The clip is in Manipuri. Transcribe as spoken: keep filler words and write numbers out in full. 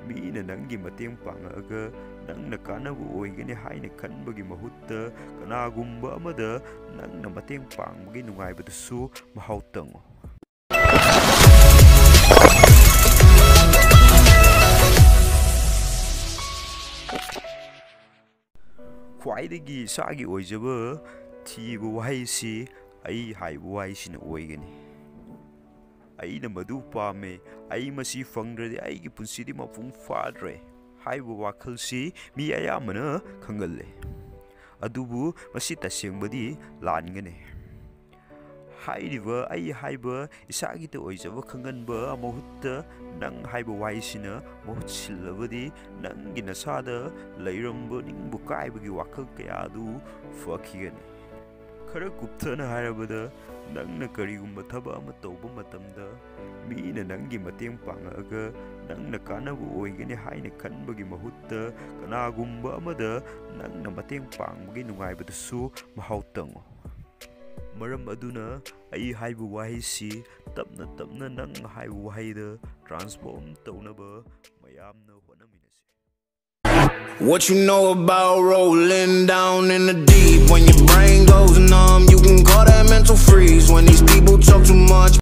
ꯃꯤꯅ ꯅꯪꯒꯤ ꯃꯇꯦꯡ ꯄꯥꯡꯉꯛꯑꯒ ꯅꯪꯅ ꯀꯥꯟꯅꯕ ꯑꯣꯏꯒꯅꯤ ꯍꯥꯏꯅ ꯈꯟꯕꯒꯤ ꯃꯍꯨꯠꯇ, ꯀꯅꯥꯒꯨꯝꯕ ꯑꯃꯗ ꯅꯪꯅ ꯃꯇꯦꯡ ꯄꯥꯡꯕꯒꯤ ꯅꯨꯡꯉꯥꯏꯕꯗꯨꯁꯨ ꯃꯍꯥꯎ ꯇꯪꯉꯨ꯫ ꯈ꯭ꯋꯥꯏꯗꯒꯤ ꯏꯁꯥꯒꯤ ꯑꯣꯏꯖꯕ ꯊꯤꯕ ꯋꯥꯍꯩꯁꯤ ꯑꯩ ꯍꯥꯏꯕ ꯋꯥꯍꯩꯁꯤꯅ ꯑꯣꯏꯒꯅꯤ꯫ ꯑꯩꯅ ꯃꯗꯨ ꯄꯥꯝꯃꯦ, ꯑꯩ ꯃꯁꯤ ꯐꯪꯗ꯭ꯔꯗꯤ ꯑꯩꯒꯤ ꯄꯨꯟꯁꯤꯗꯤ ꯃꯄꯨꯡ ꯐꯥꯗ꯭ꯔꯦ ꯍꯥꯏꯕ ꯋꯥꯈꯜꯁꯤ ꯃꯤ ꯑꯌꯥꯝꯕꯅ ꯈꯪꯒꯜꯂꯦ꯫ ꯑꯗꯨꯕꯨ ꯃꯁꯤ ꯇꯁꯦꯡꯕꯗꯤ ꯂꯥꯟꯒꯅꯤ꯫ ꯍꯥꯏꯔꯤꯕ "ꯑꯩ" ꯍꯥꯏꯕ ꯏꯁꯥꯒꯤꯗ ꯑꯣꯏꯖꯕ ꯈꯪꯍꯟꯕ ꯃꯍꯨꯠꯇ "ꯅꯪ" ꯍꯥꯏꯕ ꯋꯥꯍꯩꯁꯤꯅ ꯃꯍꯨꯠ ꯁꯤꯜꯂꯕꯗꯤ, ꯅꯪꯒꯤ ꯅꯁꯥꯗ ꯂꯩꯔꯝꯕ ꯅꯤꯡꯕ ꯀꯥꯏꯕꯒꯤ ꯋꯥꯈꯜ ꯀꯌꯥ ꯑꯗꯨ ꯐꯈꯤꯒꯅꯤ꯫ ꯈꯔ ꯀꯨꯞꯊꯅ ꯍꯥꯏꯔꯕꯗ, ꯅꯪꯅ ꯀꯔꯤꯒꯨꯝꯕ ꯊꯕꯛ ꯑꯃ ꯇꯧꯕ ꯃꯇꯝꯗ, ꯃꯤꯅ ꯅꯪꯒꯤ ꯃꯇꯦꯡ ꯄꯥꯡꯉꯛꯑꯒ ꯅꯪꯅ ꯀꯥꯟꯅꯕ ꯑꯣꯏꯒꯅꯤ ꯍꯥꯏꯅ ꯈꯟꯕꯒꯤ ꯃꯍꯨꯠꯇ, ꯀꯅꯥꯒꯨꯝꯕ ꯑꯃꯗ ꯅꯪꯅ ꯃꯇꯦꯡ ꯄꯥꯡꯕꯒꯤ ꯅꯨꯡꯉꯥꯏꯕꯗꯨꯁꯨ ꯃꯍꯥꯎ ꯇꯪꯉꯨ꯫ ꯃꯔꯝ ꯑꯗꯨꯅ "ꯑꯩ" ꯍꯥꯏꯕ ꯋꯥꯍꯩꯁꯤ ꯇꯞꯅ ꯇꯞꯅ "ꯅꯪ" ꯍꯥꯏꯕ ꯋꯥꯍꯩꯗ transform ꯇꯧꯅꯕ ꯃꯌꯥꯝꯅ ꯍꯣꯠꯅꯃꯤꯟꯅꯁꯤ꯫ What you know about rolling down in the deep? When your brain goes numb, you can call that mental freeze. When these people talk too much,